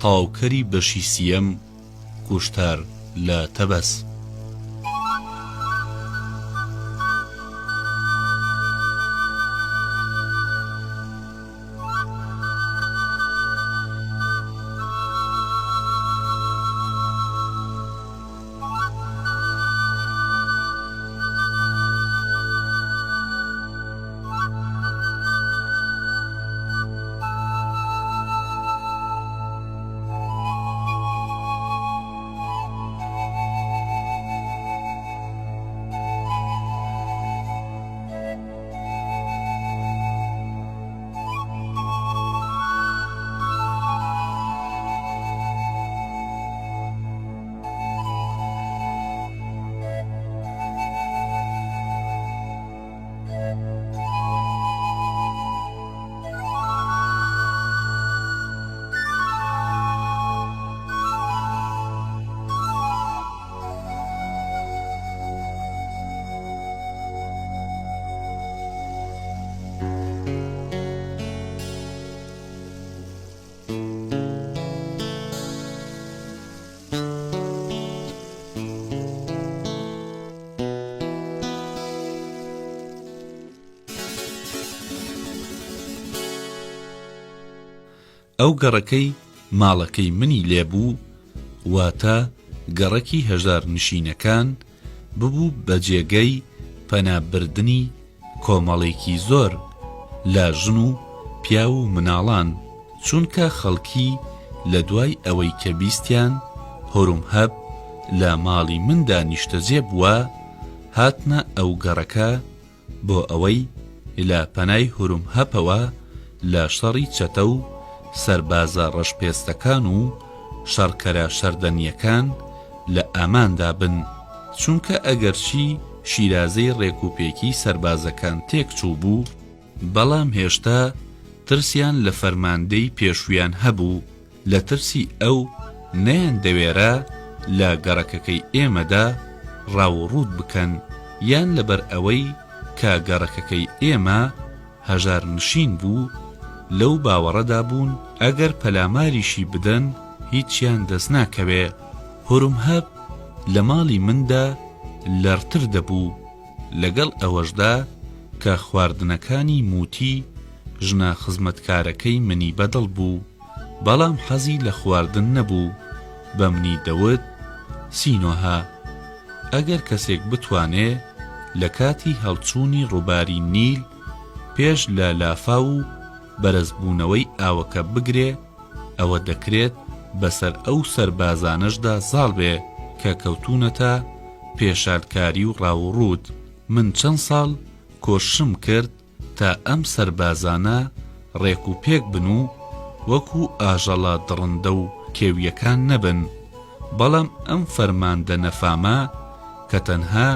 تەواوکەری بەشی سییەم کوشتار لە تەبەس. ئەو گەڕەکەی ماڵەکەی منی لێ بوو، واتە گەڕەکی هەژارنشینەکان، ببوو بە جێگەی پەنا بردنی کۆمەڵێکی زۆر لە ژن و پیاو و مناڵان، چونکە خەڵکی لە دوای ئەوەی کە بیستیان هۆرومهەب لە ماڵی مندا نیشتەجێ بووە، هاتنە ئەو گەڕەکە بۆ ئەوەی لە پەنای هورمهەپەوە لە شەڕی چەتە و سەربازە ڕەشپێستەکان و شەڕکەرە شەردەنییەکان لە ئاماندا بن، چونکە ئەگەرچی شیرازەی ڕێکوپێکی سەربازەکان تێکچووبوو، بەڵام هێشتا ترسیان لە فەرماندەی پێشوویان هەبوو، لە ترسی ئەو نەیاندەوێرا لە گەڕەکەکەی ئێمەدا ڕاووڕووت بکەن، یان لەبەر ئەوەی کە گەڕەکەکەی ئێمە هەژارنشین بوو، لەو باوەڕەدا بوون ئەگەر پەلاماریشی بدەن هیچیان دەست ناکەوێ. هورمهەب لە ماڵی مندا لەڕتر دەبوو، لەگەڵ ئەوەشدا کە خواردنەکانی موتی ژنە خزمەتکارەکەی منی بەدڵ بوو، بەڵام حەزی لە خواردن نەبوو، بە منی دەوت، سینۆهە، ئەگەر کەسێک بتوانێ لە کاتی هەڵچوونی ڕووباری نیل پێش لە لافاو و بەرزبوونەوەی ئاوەکە بگرێ، ئەوە دەکرێت بەسەر ئەو سەربازانەشدا زاڵ بێ کە کەوتوونەتە پێشالکاری و ڕاووڕووت. من چەند ساڵ کۆششم کرد تا ئەم سەربازانە ڕێک و پێک بن و وەکوو ئاژەڵە دڕندە و کێوییەکان نەبن، بەڵام ئەم فەرماندە نەفامە کە تەنها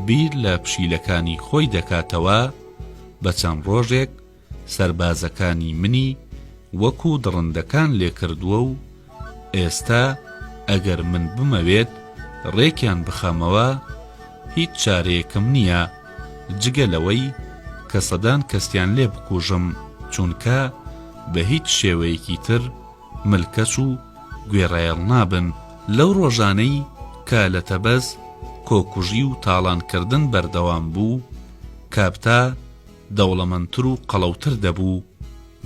بیر لە پشیلەکانی خۆی دەکاتەوە، بە چەند ڕۆژێک سەربازەکانی منی وەکو دڕندەکان لێکردووە و ئێستا ئەگەر من بمەوێت ڕێکیان بخەمەوە هیچ چارەیەکم نییە جگە لەوەی کە سەدان کەسیان لێ بکوژم چونکە بە هیچ شێوەیەکی تر ملکەچ و گوێڕایەڵ نابن. لەو ڕۆژانەی کە لە تەبەس کۆکوژی و تاڵانکردن بەردەوام بوو، کاپتا دەوڵەمەندتر و قەڵەوتر دەبوو،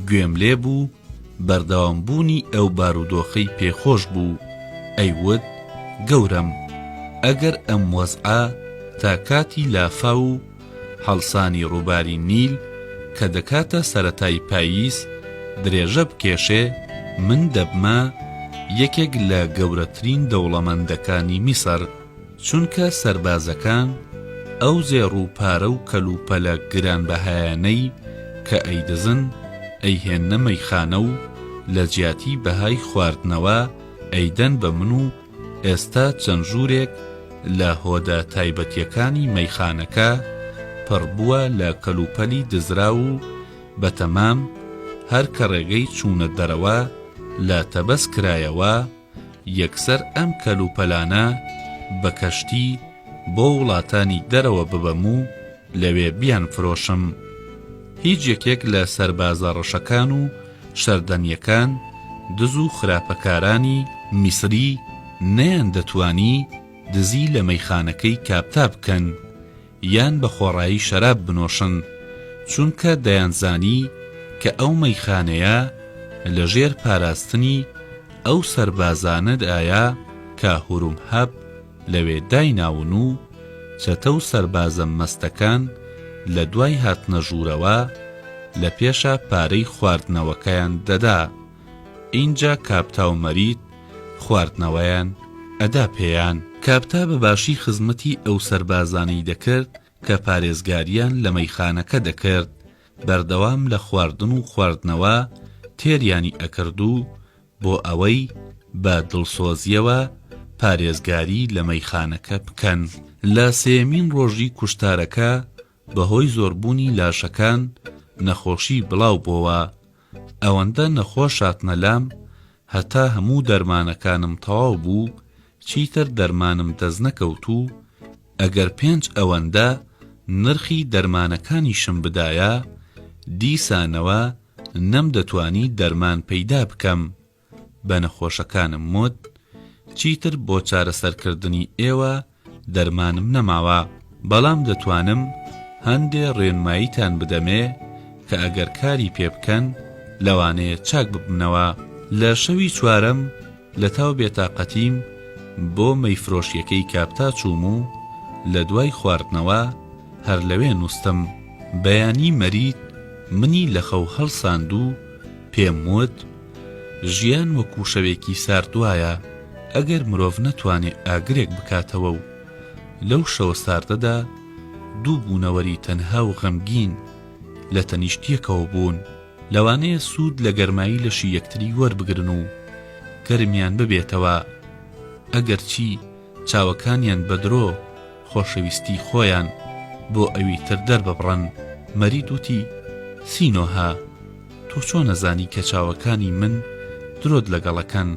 گوێم لێ بوو بەردەوام بوونی ئەو بارودۆخەی پێ خۆش بوو، ئەیوت گەورەم ئەگەر ئەم وەزعە تا کاتی لافاو و هەڵسانی ڕووباری نیل کە دەکاتە سەرەتای پاییز درێژە بکێشێ من دەبمە یەکێک لە گەورەترین دەوڵەمەندەکانی میسر. چونکە سەربازەکان ئەو زێڕ و پارە و کەلوپەلە گرانبەهایانەی کە ئەیدزن ئەیهێننە مەیخانە و لە جیاتی بەهای خواردنەوە ئەیدەن بە من و ئێستا چەند ژوورێک لە هۆدە تایبەتیەکانی مەیخانەکە پڕبووە لە کەلوپەلی دزراو و بەتەمام هەر کە ڕێگەی چوونە دەرەوە لە تەبەس کرایەوە یەکسەر ئەم کەلوپەلانە بە کەشتی بۆ وڵاتانی دەرەوە ببەم و لەوێ بیانفرۆشم. هیچ یەکێک لە سەربازە ڕەشەکان و شەردەنییەکان دز و خراپەکارانی میسری نەیاندەتوانی دزی لە مەیخانەکەی کاپتا بکەن یان بە خۆڕایی شەراب بنۆشن، چونکە دەیانزانی کە ئەو مەیخانەیە لە ژێر پاراستنی ئەو سەربازانەدایە کە هورومهەب لەوێ دایناون و چەتە و سەربازە مەستەکان لە دوای هاتنە ژوورەوە لە پێشا پارەی خواردنەوەکەیان دەدا ئینجا کاپتا و مەریت خواردنەوەیان ئەدا پێیان. کاپتا بە باشی خزمەتی ئەو سەربازانەی دەکرد کە پارێزگاریان لە مەیخانەکە دەکرد، بەردەوام لە خواردن و خواردنەوە تێریانی ئەکرد و بۆ ئەوەی بە دڵسۆزیەوە پارێزگاری لە مەیخانەکە بکەن. لە سێیەمین ڕۆژی کوشتارەکە بەهۆی زۆربوونی لاشەکان نەخۆشی بڵاو بۆوە، ئەوەندە نەخۆش هاتنە لام هەتا هەموو دەرمانەکانم تەواو بوو چیتر دەرمانم دەستنەکەوت و ئەگەر پێنج ئەوەندە نرخی دەرمانەکانیشم بدایە دیسانەوە نەمدەتوانی دەرمان پەیدا بکەم. بە نەخۆشەکانم وت، چیتر بۆ چارەسەرکردنی ئێوە دەرمانم نەماوە، بەڵام دەتوانم هەندێ ڕێنماییتان بدەمێ کە ئەگەر کاری پێ بکەن لەوانەیە چاک ببنەوە. لە شەوی چوارەم لەتاو بێتاقەتیم بۆ مەیفرۆشیەکەی کاپتا چووم و لە دوای خواردنەوە هەر لەوێ نووستم. بەیانی مەریت منی لە خەو هەڵساند و پێم وت، ژیان وەکوو شەوێکی سارد وایە، ئەگەر مرۆڤ نەتوانێ ئاگرێک بکاتەوە و لەو شەوە ساردەدا دوو بوونەوەری تەنها و غەمگین لە تەنیشت یەکەوە بوون، لەوانەیە سوود لە گەرمایی لەشی یەکتری وەربگرن و گەرمیان ببێتەوە، ئەگەرچی چاوەکانیان بە درۆ خۆشەویستی خۆیان بۆ ئەوی تر دەرببڕن. مەرید وتی، سینۆهە! تۆ چۆن ئەزانی کە چاوەکانی من درۆت لەگەڵ ئەکەن؟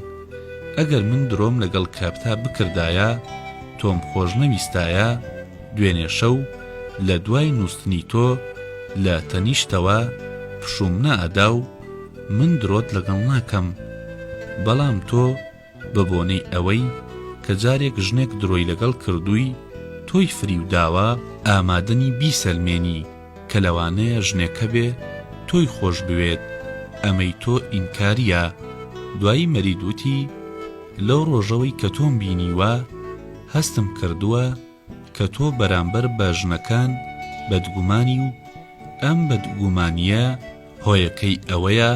ئەگەر من درۆم لەگەڵ کاپتا بکردایە، تۆم خۆش نەویستایە، دوێنێ شەو لە دوای نووستنی تۆ لە تەنیشتەوە پشووم نەئەدا و من درۆت لەگەڵ ناکەم. بەڵام تۆ بە بۆنەی ئەوەی کە جارێک ژنێک درۆی لەگەڵ کردووی تۆی فریو داوە، ئامادەنی بیسەلمێنی کە لەوانەیە ژنێک هەبێ تۆی خۆش بوێت، ئەمەی تۆ ئینکارییە. دوایی مەرید وتی، لەو ڕۆژەوەی کە تۆم بینیوە هەستم کردووە کە تۆ بەرامبەر بە ژنەکان بەدگومانی و ئەم بەدگومانییە هۆیەکەی ئەوەیە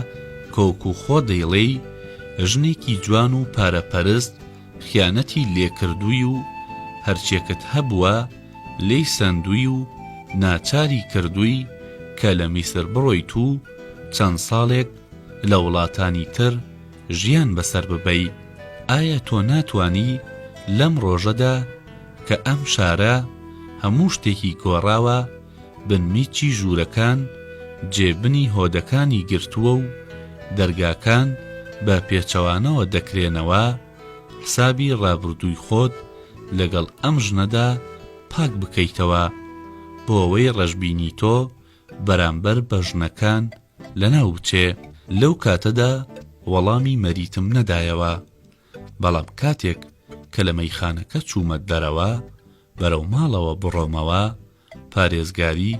کە وەکو خۆ دەیڵێی ژنێکی جوان و پارە پەرست خیانەتی لێکردووی و هەرچێکت هەبووە لێی سەندووی و ناچاری کردووی کە لە میسر بڕۆیت و چەند ساڵێک لە وڵاتانی تر ژیان بەسەر ببەی ئایا تۆ ناتوانی لەم ڕۆژەدا کە ئەم شارە هەموو شتێکی گۆڕاوە بنمیچی ژوورەکان جێ بنی هۆدەکانی گرتووە و دەرگاکان بە پێچەوانەوە دەکرێنەوە، حسابی ڕابردووی خۆت لەگەڵ ئەم ژنەدا پاک بکەیتەوە، بۆ ئەوەی ڕەشبینی تۆ بەرامبەر بە ژنەکان لەناو بچێ. لەو کاتەدا وەڵامی مەریتم نەدایەوە، بەڵام کاتێک کە لە مەیخانەکە چوومە دەرەوە بەرەو ماڵەوە بڕۆمەوە، پارێزگاری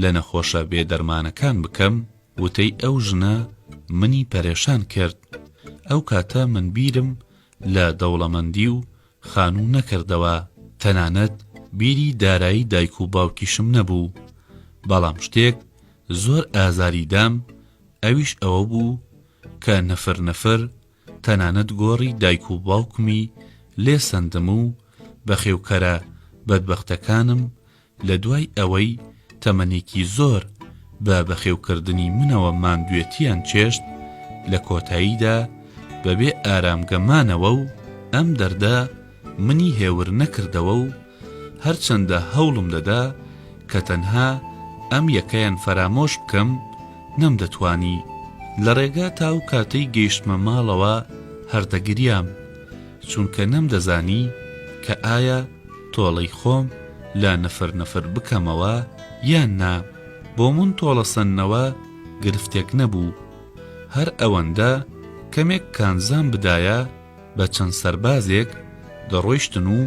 لە نەخۆشە بێ دەرمانەکان بکەم، وتەی ئەو ژنە منی پەرێشان کرد. ئەو کاتە من بیرم لە دەوڵەمەندی و خانوو نەکردەوە، تەنانەت بیری دارایی دایک و باوکیشم نەبوو، بەڵام شتێک زۆر ئازاری دام ئەویش ئەوە بوو کە نفر نفر تەنانەت گۆڕی دایک و باوکمی لێ سەندم و بەخێوکەرە بەدبەختەکانم لە دوای ئەوەی تەمەنێکی زۆر بە بەخێوکردنی منەوە ماندوێتیان چێشت، لە کۆتاییدا بەبێ ئارامگە مانەوە و ئەم دەردە منی هێور نەکردەوە و هەرچەندە هەوڵم دەدا کە تەنها ئەم یەکەیان فەرامۆش بکەم نەمدەتوانی. لە ڕێگا تا ئەو کاتەی گەیشتمە ماڵەوە هەر دەگریام، چونکە نەمدەزانی کە ئایا تۆڵەی خۆم لە نفر نفر بکەمەوە یان نا. بۆ من تۆڵەسەندنەوە گرفتێک نەبوو، هەر ئەوەندە. کەمێک کانزام بدایە بە چەند سەربازێک دەڕۆیشتن و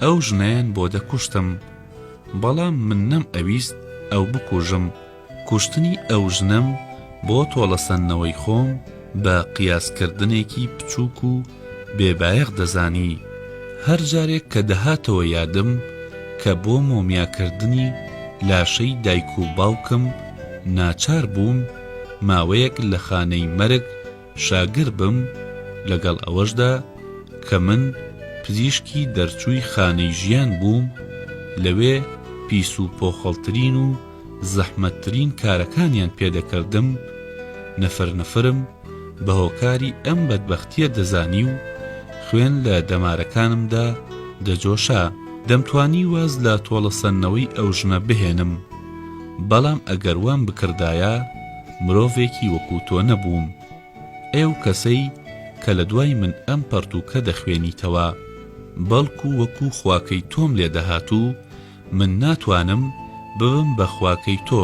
ئەو ژنەیان بۆ دەکوشتم. بەڵام من نەم ئەویست ئەو بکوژم. کوشتنی ئەو ژنەم بۆ تۆڵەسەندنەوەی خۆم بە قیاسکردنێکی بچووک و بێ بایەخ دەزانی. هەر جارێک کە دەهاتەوە یادم کە بۆ مۆمیاکردنی لاشەی دایک و باوکم ناچار بووم ماوەیەک لە خانەی مەرگ شاگر بم، لەگەڵ ئەوەشدا کە من پزیشکی دەرچووی خانەی ژیان بووم، لەوێ پیس و پۆخڵترین و زەحمەتترین کارەکانیان پێ دەکردم، نفر نفرم بە هۆکاری ئەم بەدبەختییە دەزانی و خوێن لە دەمارەکانمدا دەجۆشا. دەمتوانی واز لە تۆڵەسەندنەوەی ئەو ژنە بهێنم، بەڵام ئەگەر وام بکردایە مرۆڤێکی وەکو تۆ نەبووم. ئەو کەسەی کە لە دوای من ئەم پەڕتووکە دەخوێنیتەوە، بەڵکو وەکو خواکەی تۆم لێ دەهات و من ناتوانم ببم بە خواکەی تۆ،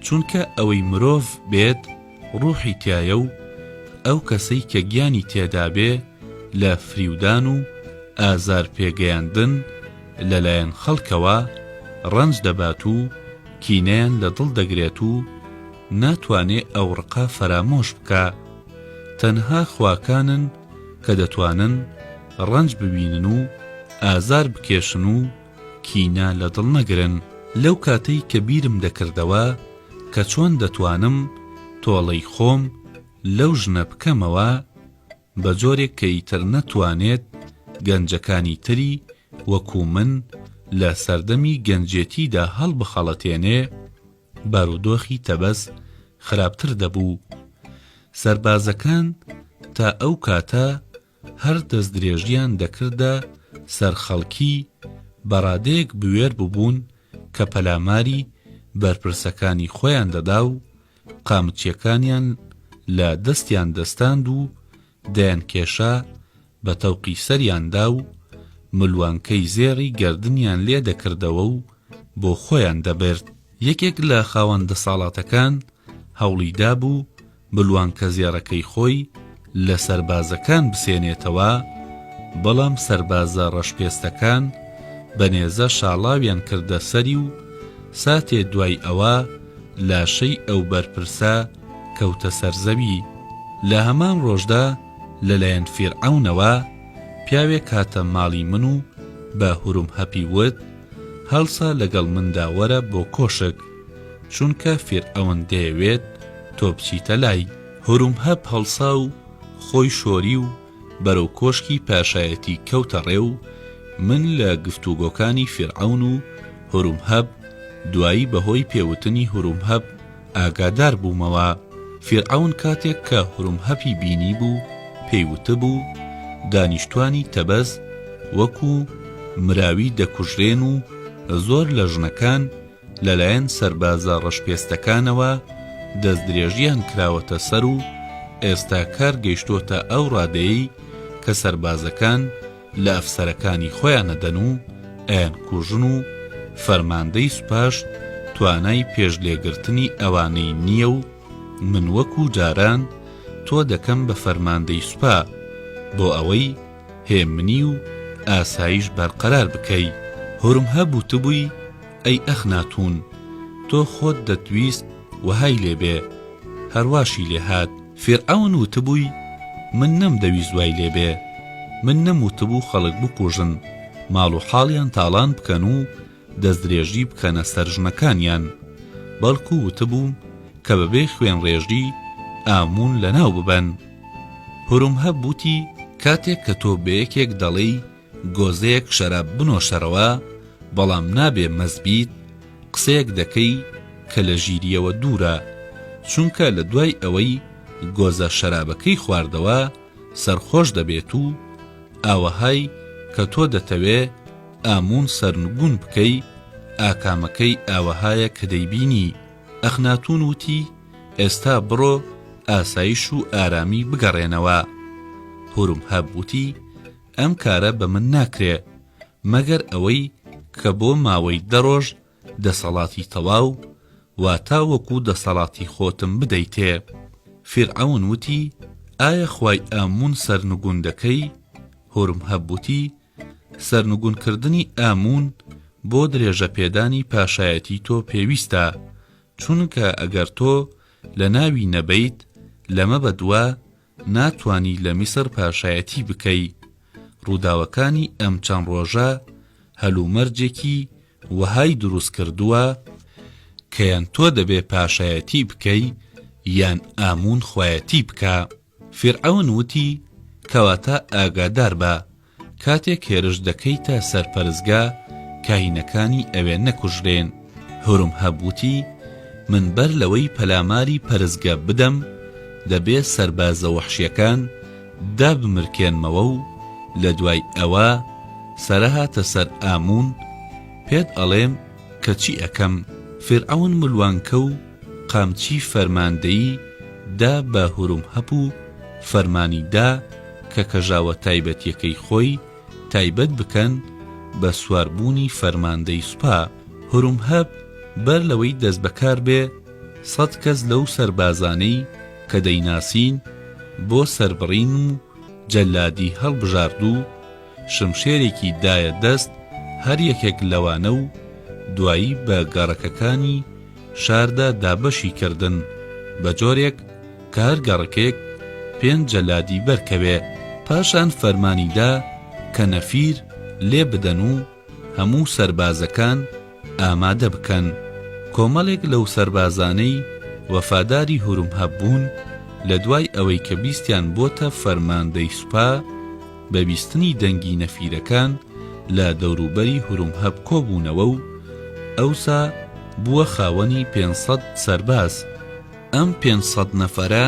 چونکە ئەوەی مرۆڤ بێت ڕوحی تیایە و ئەو کەسەی کە گیانی تێدابێ لە فریودان و ئازار پێگەیاندن لەلایەن خەڵکەوە ڕەنج دەبات و کینەیان لە دڵ دەگرێت و ناتوانێ ئەو ڕقە فەرامۆش بکا. تەنها خواکانن کە دەتوانن ڕەنج ببینن و ئازار بکێشن و کینە لە دڵ نەگرن. لەو کاتەی کە بیرم دەکردەوە کە چۆن دەتوانم تۆڵەی خۆم لەو ژنە بکەمەوە بە جۆرێک کە ئیتر نەتوانێت گەنجەکانی تری وەکوو من لە سەردەمی گەنجێتیدا هەڵبخەڵەتێنێ، بارودۆخی تەبەس خراپتر دەبوو. سەربازەکان تا ئەو کاتە هەر دەستدرێژییان دەکردە سەر خەڵکی، بە ڕادەیەک بوێر ببوون کە پەلاماری بەرپرسەکانی خۆیان دەدا و قامچییەکانیان لە دەستیان دەستاند و دەیانکێشا بە تەوقی سەریاندا و ملوانکەی زێڕی گەردنیان لێ دەکردەوە و بۆ خۆیان دەبرد. یەکێک لە خاوەن دەسەاڵاتەکان هەوڵی دابوو ملوانکە زێڕەکەی خۆی لە سەربازەکان بسێنێتەوە، بەڵام سەربازە ڕەشپێستەکان بە نێزە شاڵاویان کردە سەری و ساتێ دوای ئەوە لاشەی ئەو بەرپرسە کەوتە سەر زەوی. لە هەمان ڕۆژدا لەلایەن فیرعەونەوە پیاوێک هاتە ماڵی من و بە هورومهەپی وت، هەڵسە لەگەڵ مندا وەرە بۆ کۆشک، چونکە فیرعەون دەیەوێت تۆ بچیتە لای. هورومهەپ هەڵسا و خۆی شۆری و بەرەو کۆشکی پاشایەتی کەوتە ڕێ و من لە گفتوگۆکانی فیرعەون و هورومهەب دوایی بەهۆی پێوتنی هورومهەب ئاگادار بوومەوە. فیرعەون کاتێک کە هورومهەپی بینیبوو پێی وتبوو، دانیشتوانی تەبەس وەکو مراوی دەکوژرێن و زۆر لە ژنەکان لەلایەن سەربازە ڕەشپێستەکانەوە دەستدرێژییان کراوەتە سەر و ئێستا کار گەیشتۆتە ئەو ڕادەیەی کە سەربازەکان لە ئەفسەرەکانی خۆیان ئەدەن و ئەیانکوژن و فەرماندەی سوپاش توانای پێشلێگرتنی ئەوانەی نییە و من وەکو جاران تۆ دەکەم بە فەرماندەی سوپا بۆ ئەوەی هێمنی و ئاسایش بەرقەرار بکەی. هورمهب وتبووی، ئەی ئەخناتوون، تۆ خۆت دەتویست وەهای لێ بێ، هەر واشی لێ هات. فیرعەون وتبووی، من نەمدەویست وای لێ بێ، من نەموتبوو خەڵک بکوژن، ماڵ و حاڵیان تاڵان بکەن و دەستدرێژی بکەنە سەر ژنەکانیان، بەڵکو وتبووم کە بەبێ خوێنڕێژی ئاموون لەناو ببەن. هورمهب وتی، کاتێک کە تۆ بە یەکێک دەڵێی گۆزەیەک شەراب بنۆشەرەوە، بەڵام نابێ مەست بیت، قسەیەک دەکەی کە لە ژیرییەوە دوورە، چونکە لە دوای ئەوەی گۆزە شەرابەکەی خواردەوە سەرخۆش دەبێت و ئاوەهای کە تۆ دەتەوێ ئاموون سەرنگوون بکەی، ئاکامەکەی ئاوەهایە کە دەیبینی. ئەخناتوون وتی، ئێستا بڕۆ ئاسایش و ئارامی بگەڕێنەوە. هورمهەب وتی، ئەم کارە بە من ناکرێ، مەگەر ئەوەی کە بۆ ماوەی دە ڕۆژ دەسەڵاتی تەواو، واتا وەکوو دەسەڵاتی خۆتم بدەیتێ. فیرعەون وتی. ئایا خوای ئاموون سەرنگوون دەکەی؟ هورمهەب وتی، سەرنگوونکردنی ئاموون بۆ درێژەپێدانی پاشایەتی تۆ پێویستە، چونکە ئەگەر تۆ لەناوی نەبەیت لەمە بەدوا ناتوانی لە میسر پاشایەتی بکەی، ڕووداوەکانی ئەم چەند ڕۆژە هەلومەرجێکی وەهای دروست کردووە کە یان تۆ دەبێ پاشایەتی بکەی یان ئاموون خوایەتی بکا. فیرعەون وتی، کەواتە ئاگادار بە، کاتێک هێرش دەکەیتە سەر پەرستگا، کاهینەکانی ئەوێ نەکوژرێن. هورمهەب وتی، من بەر لەوەی پەلاماری پەرستگە بدەم، دەبێ سەربازە وەحشیەکان دابمرکێنمەوە و لە دوای ئەوە سەرە هاتە سەر ئاموون، پێت ئەڵێم کە چی ئەکەم. فیرعەون ملوانکە و قامچی فەرماندەیی دا بە هورمهەب و فەرمانی دا کە کەژاوە تایبەتیەکەی خۆی تایبەت بکەن بە سواربوونی فەرماندەی سوپا. هورمهەب بەر لەوەی دەستبەکار بێ سەت کەس لەو سەربازانەی کە دەیناسین بۆ سەربڕین و جەلادی هەڵبژارد و شمشێرێکی دایە دەست هەر یەکێک لەوانە و دوایی بە گەڕەکەکانی شاردا دابەشی کردن بە جۆرێک کە هەر گەڕەکێک پێنج جەلادی بەرکەوێ. پاشان فەرمانی دا کە نەفیر لێ بدەن و هەموو سەربازەکان ئامادە بکەن. کۆمەڵێک لەو سەربازانەی وەفاداری هورمهەب بوون، لە دوای ئەوەی کە بیستیان بۆتە فەرماندەی سوپا، بە بیستنی دەنگی نەفیرەکان لە دەوروبەری هورمهەب کۆبوونەوە و ئەوسا بووە خاوەنی 500 سەرباز. ئەم 500 نەفەرە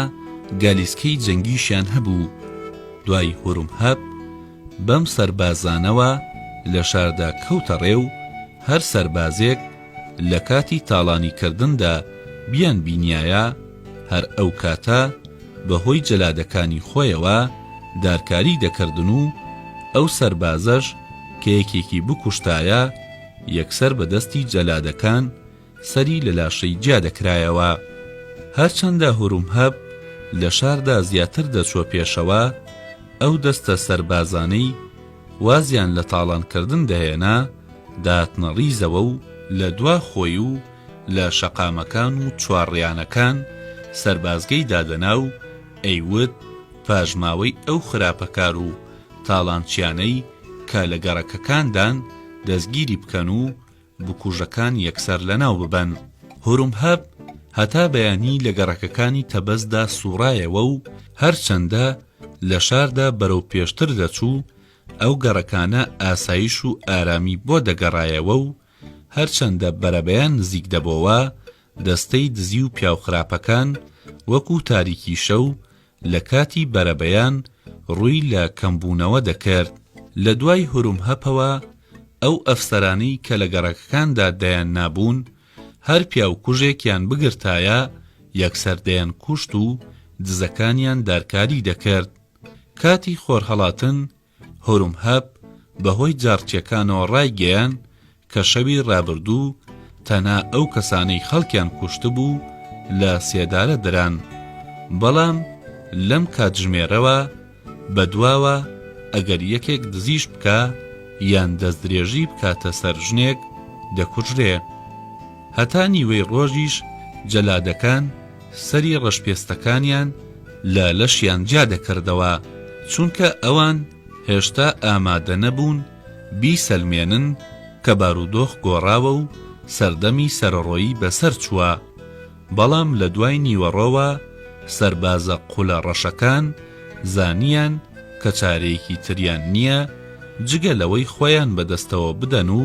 گالیسکەی جەنگیشیان هەبوو. دوای هورمهەب بەم سەربازانەوە لە شاردا کەوتە ڕێ و هەر سەربازێک لە کاتی تاڵانی کردندا بیان بینیایە هەر ئەو کاتە بە هۆی جەلادەکانی خۆیەوە دارکاری دەکردن و ئەو سەربازەش کە یەکێکی بکوشتایە یەکسەر بە دەستی جەلادەکان سەری لە لاشەی جیا دەکرایەوە. هەرچەندە هورمهەب لە شاردا زیاتر دەچووە پێشەوە، ئەو دەستە سەربازانەی وازیان لە تاڵانکردن دەهێنا دەهاتنە ڕیزەوە و لە دوا خۆی و لە شەقامەکان و چوارڕیانەکان سەربازگەی دادەنا و ئەیوت پاشماوەی ئەو خراپەکار و تاڵانچیانەی کە لە گەڕەکەکاندان دەستگیری بکەن و بکوژەکان یەکسەر لەناو ببەن. هورمهەب هەتا بەیانی لە گەڕەکەکانی تەبەسدا سووڕایەوە و هەرچەندە لە شاردا بەرەو پێشتر دەچوو، ئەو گەڕەکانە ئاسایش و ئارامی بۆ دەگەڕایەوە و هەرچەندە بەرەبەیان نزیک دەبۆوە، دەستەی دزی و پیاوخراپەکان وەکوو تاریکی شەو لە کاتی بەرەبەیان ڕووی لە کەمبوونەوە دەکرد. لە دوای هورمهەپەوە ئەو ئەفسەرانەی کە لە گەڕەکەکاندا دایاننابوون، هەر پیاوکوژێکیان بگرتایە یەکسەر دەیانکوشت و دزەکانیان دارکاری دەکرد. کاتی خۆرهەڵاتن هورمهەب بەهۆی جاڕچیەکانەوە ڕایگەیاند کە شەوی ڕابردوو تەنها ئەو کەسانەی خەڵکیان کوشتبوو لە سێدارە دران، بەڵام لەم کاتژمێرەوە بەدواوە ئەگەر یەکێک دزیش بکا یان دەستدرێژی بکاتە سەر ژنێک دەکوژرێ. هەتا نیوەی ڕۆژیش جەلادەکان سەری ڕەشپێستەکانیان لە لەشیان جیا دەکردەوە، چونکە ئەوان هێشتا ئامادە نەبوون بیسەلمێنن کە بارودۆخ گۆڕاوە و سەردەمی سەرەڕۆیی بەسەر چووە، بەڵام لە دوای نیوەڕۆوە سەربازە قولە ڕەشەکان زانیان کە چارەیەکی تریان نییە جگە لەوەی خۆیان بەدەستەوە بدەن و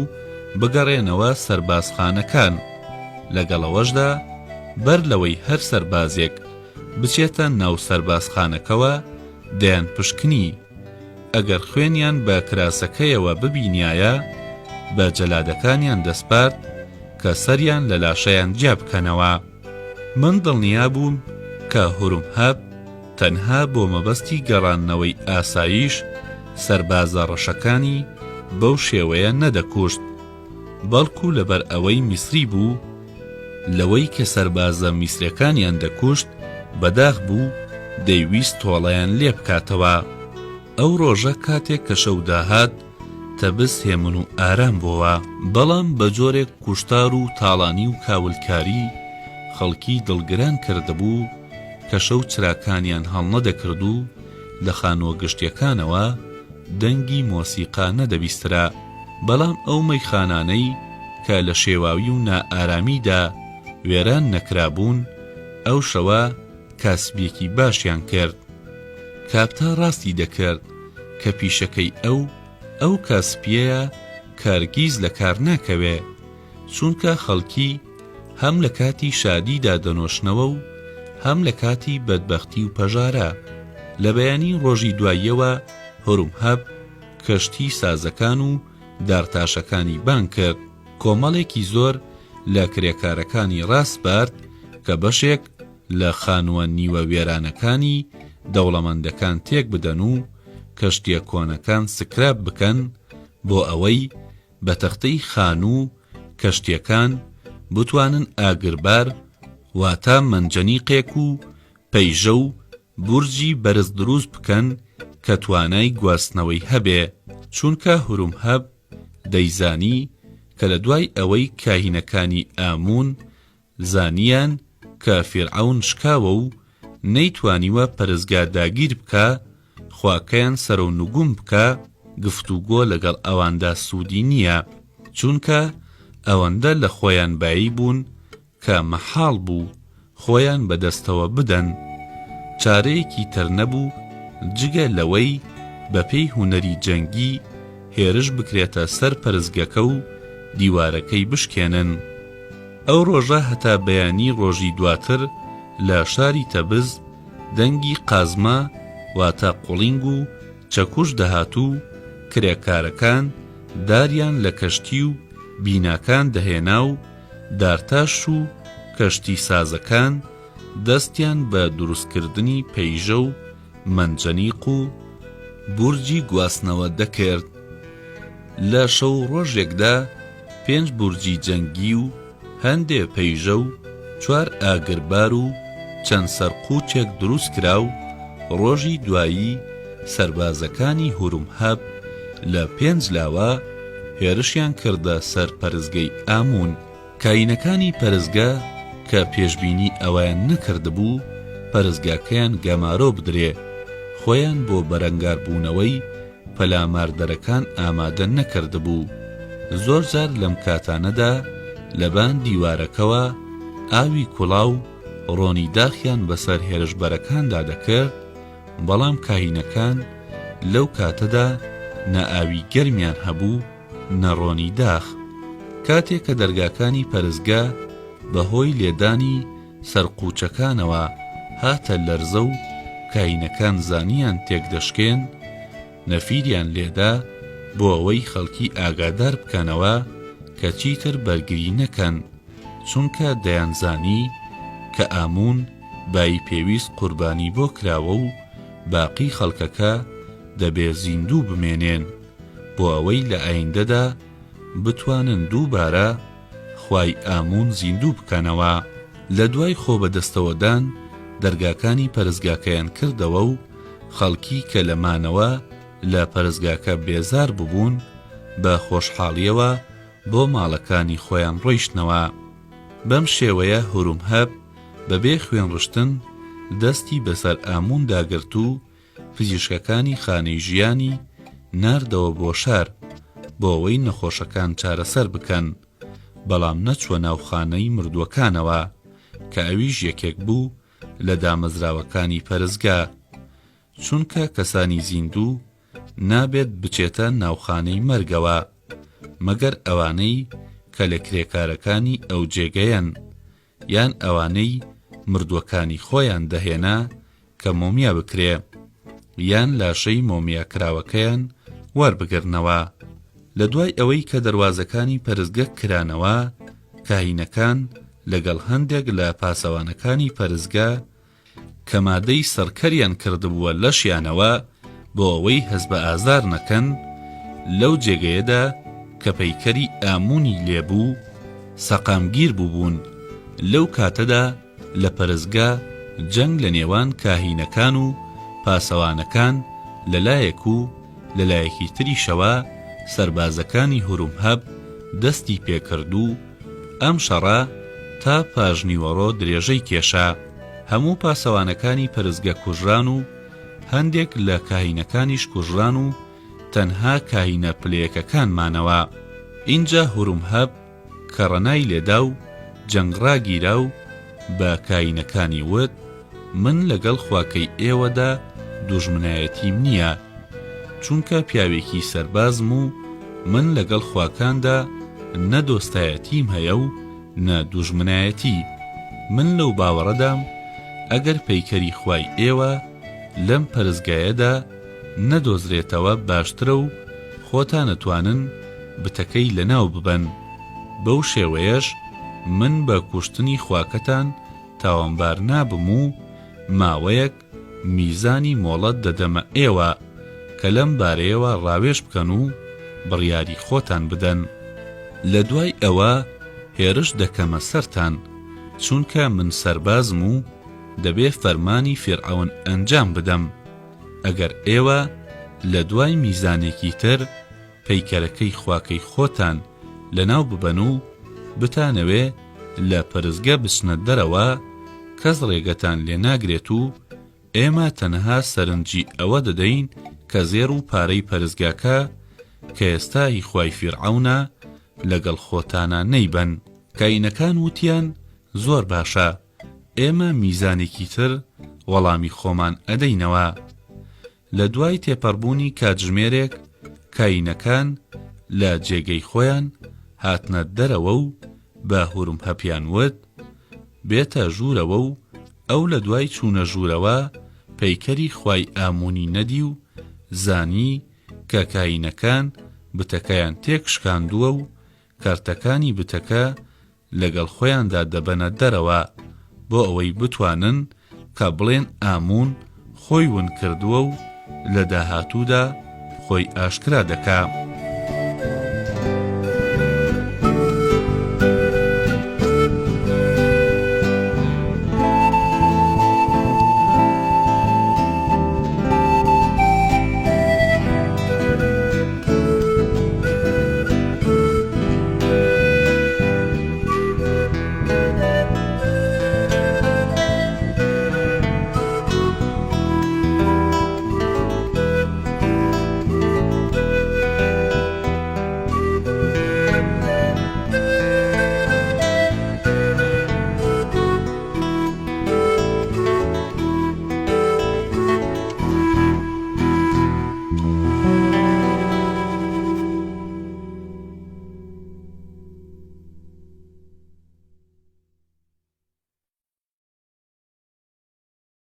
بگەڕێنەوە سەربازخانەکان، لەگەڵ ئەوەشدا بەر لەوەی هەر سەربازێک بچێتە ناو سەربازخانەکەوە دەیانپشکنی، ئەگەر خوێنیان بە کراسەکەیەوە ببینیایە بە جەلادەکانیان دەسپارد کە سەریان لە لاشەیان جیا بکەنەوە. من دڵنیا بووم کە هورمهەب تەنها بۆ مەبەستی گەڕاندنەوەی ئاسایش سەربازە ڕەشەکانی بەو شێوەیە نەدەکوشت، بەڵکو لەبەر ئەوەی میسری بوو، لەوەی کە سەربازە میسرەکانیان دەکوشت بەداخ بوو. دەیویست تۆڵەیان لێ بکاتەوە. ئەو ڕۆژە کاتێک کە شەو داهات تەبس هێمن و ئارام بۆوە. بەڵام بە جۆرێک کوشتار و تاڵانی و کاولکاری خەڵکی دڵگران کردبوو کە شەو چراکانیان هەڵنەدەکرد و لە خانووە گشتیەکانەوە دەنگی مۆسیقا نەدەبیسترا. بەڵام ئەو مەیخانانەی کە لە شێواوی و نائارامیدا وێران نەکرابوون ئەو شەوە کاسبیەکی باشیان کرد. کاپتا ڕاستی دەکرد کە پیشەکەی ئەو، ئەو کاسپیەیە کە هەرگیز لە کار ناکەوێ، چونکە خەڵکی هەم لە کاتی شادیدا دەنۆشنەوە و هەم لە کاتی بەدبەختی و پەژارە. لە بەیانی ڕۆژی دواییەوە هورمهەب کەشتی سازەکان و دارتاشەکانی بانگ کرد. کۆمەڵێکی زۆر لە کرێکارەکانی ڕاسپارد کە بەشێک لە خانووە نیوە وێرانەکانی دەوڵەمەندەکان تێک بدەن و کەشتییە کۆنەکان سکراپ بکەن بۆ ئەوەی بە تەختەی خانوو و کەشتییەکان بتوانن ئاگربار واتە مەنجەنیقێک و پەیژە و بورجی بەرز دروست بکەن کە توانای گواستنەوەی هەبێ چونکە هورومهەب دەیزانی کە لە دوای ئەوەی کاهینەکانی ئاموون زانیان کە فیرعەون شکاوە و نەیتوانیوە پەرستگا داگیر بکا، خواکەیان سەرەونگوم بکا، گفتوگۆ لەگەڵ ئەواندا سوودی نییە، چونکە ئەوەندە لە خۆیان بایی بوون کە مەحاڵ بوو خۆیان بە دەستەوە بدەن. چارەیەکی تر نەبوو جگە لەوەی بە پێی هونەری جەنگی هێرش بکرێتە سەر پەرستگەکە و دیوارەکەی بشکێنن. ئەو ڕۆژە هەتا بەیانی ڕۆژی دواتر لە شاری تەبز دەنگی قازمە واتە قوڵینگ و چەکوش دەهات و کرێکارەکان داریان لە کەشتی و بیناکان دەهێنا و دارتاش و کەشتی سازەکان دەستیان بە دروستکردنی پەیژە و مەنجەنیق و بورجی گواستنەوە دەکرد. لە شەو و ڕۆژێکدا پێنج بورجی جەنگی و هەندێ پەیژە و چوار ئاگربار و چەند سەرقوچێک دروست کرا و ڕۆژی دوایی سەربازەکانی هورومهەب لە پێنج لاوە هێرشیان کردە سەر پەرستگەی ئاموون. کاهینەکانی پەرستگا کە پێشبینی ئەوەیان نەکردبوو پەرستگاکەیان گەمارۆ بدرێ، خۆیان بۆ بەرەنگاربوونەوەی پەلاماردەرەکان ئامادە نەکردبوو. زۆر جار لەم کاتانەدا لەبان دیوارەکەوە ئاوی کوڵاو ڕۆنی داخیان بەسەر هێرشبەرەکاندا دەکرد، بەڵام کاهینەکان لەو کاتەدا نە ئاوی گەرمیان هەبوو نە ڕۆنی داخ. کاتێ کە دەرگاکانی پەرستگا بە هۆی لێدانی سەر قوچەکانەوە هاتە لەرزە و کاهینەکان زانیان تێکدەشکێن، نەفیریان لێدا بۆ ئەوەی خەڵکی ئاگادار بکەنەوە کە چیتر بەرگری نەکەن، چونکە دەیانزانی کە ئاموون بایی پێویست قوربانی بۆ کراوە و باقی خەڵکەکە دەبێ زیندوو بمێنێن بۆ ئەوەی لە ئایندەدا بتوانن دووبارە خوای ئاموون زیندوو بکەنەوە. لە دوای خۆ بەدەستەوەدان دەرگاکانی پەرستگاکەیان کردەوە و خەڵکی کە لە مانەوە لە پەرستگاکە بێزار ببوون بە خۆشحاڵیەوە بۆ ماڵەکانی خۆیان ڕۆیشتنەوە. بەم شێوەیە هورومهەب بەبێ خوێنڕشتن دەستی بەسەر ئامووندا گرت و پزیشکەکانی خانەی ژیانی ناردەوە بۆ شار بۆ ئەوەی نەخۆشەکان چارەسەر بکەن، بەڵام نەچووە ناو خانەی مردووەکانەوە کە ئەویش یەکێک بوو لە دامەزراوەکانی پەرستگا، چونکە کەسانی زیندوو نابێت بچێتە ناو خانەی مەرگەوە مەگەر ئەوانەی کە لە کرێکارەکانی ئەو جێگەیەن یان ئەوانەی مردووەکانی خۆیان دەهێنا کە مۆمیا بکرێ یان لاشەی مۆمیاکراوەکەیان وەربگرنەوە. لە دوای ئەوەی کە دەروازەکانی پەرستگە کرانەوە، کاهینەکان لەگەڵ هەندێک لە پاسەوانەکانی پەرستگە کە مادەی سڕکەریان کردبووە لەشیانەوە بۆ ئەوەی هەست بە ئازار نەکەن، لەو جێگەیەدا کە پەیکەری ئاموونی لێ بوو، سەقامگیر بووبوون، لەو کاتەدا لە پەرستگا. جەنگ لە نێوان کاهینەکان و پاسەوانەکان لە لایەک و لە لایەکی تریشەوە سەربازەکانی هورومهەب دەستی پێکرد و ئەم شەڕە تا پاژنیوەڕۆ درێژەی کێشا. هەموو پاسەوانەکانی پەرستگە کوژران و هەندێک لە کاهینەکانیش کوژران و تەنها کاهینە پلەیەکەکان مانەوە. ئینجا هورومهەب کەڕەنای لێدا و جەنگ ڕاگیرا و بە کاهینەکانی وت، من لەگەڵ خواکەی ئێوەدا دوژمنایەتیم نییە، چونکە پیاوێکی سەربازم و من لەگەڵ خواکاندا نە دۆستایەتیم هەیە و نە دوژمنایەتی. من لەو باوەڕەدام ئەگەر پەیکەری خوای ئێوە لەم پەرستگایەدا نەدۆزرێتەوە باشترە و خۆتان ئەتوانن بتەکەی لەناو ببەن، بەو شێوەیەش من بە کوشتنی خواکەتان تاوانبار نابم و ماوەیەک میزانی مۆڵەت دەدەمە ئێوە کە لەم بارەیەوە ڕاوێژ بکەن و بڕیاری خۆتان بدەن. لە دوای ئەوە هێرش دەکەمە سەرتان، چونکە من سەربازم و دەبێ فەرمانی فیرعەون ئەنجام بدەم. ئەگەر ئێوە لە دوای میزانێکی تر پەیکەرەکەی خواکەی خۆتان لەناو ببەن و بتانەوێ لە پەرستگە بچنە دەرەوە کەس ڕێگەتان لێ ناگرێت و ئێمە تەنها سەرنجی ئەوە دەدەین کە زێڕ و پارەی پەرستگاکە کە ئێستا هی خوای فیرعەونە لەگەڵ خۆتانا نەیبەن. کاینەکان وتیان زۆر باشە ئێمە میزانێکی تر وەڵامی خۆمان ئەدەینەوە. لە دوای تێپەڕبوونی کاتژمێرێک کاینەکان لە جێگەی خۆیان هاتنە دەرەوە و بە هورمهەپیان وت بێتە ژوورەوە و ئەو لە دوای چوونە ژوورەوە پەیکەری خوای ئاموونی نەدی و زانی کە کاینەکان بتەکەیان تێک شکاندووە و کارتەکانی بتەکە لەگەڵ خۆیاندا دەبەنە دەرەوە بۆ ئەوەی بتوانن کە بڵێن ئاموون خۆی ون کردووە و لە داهاتوودا خۆی ئاشکرا دەکا.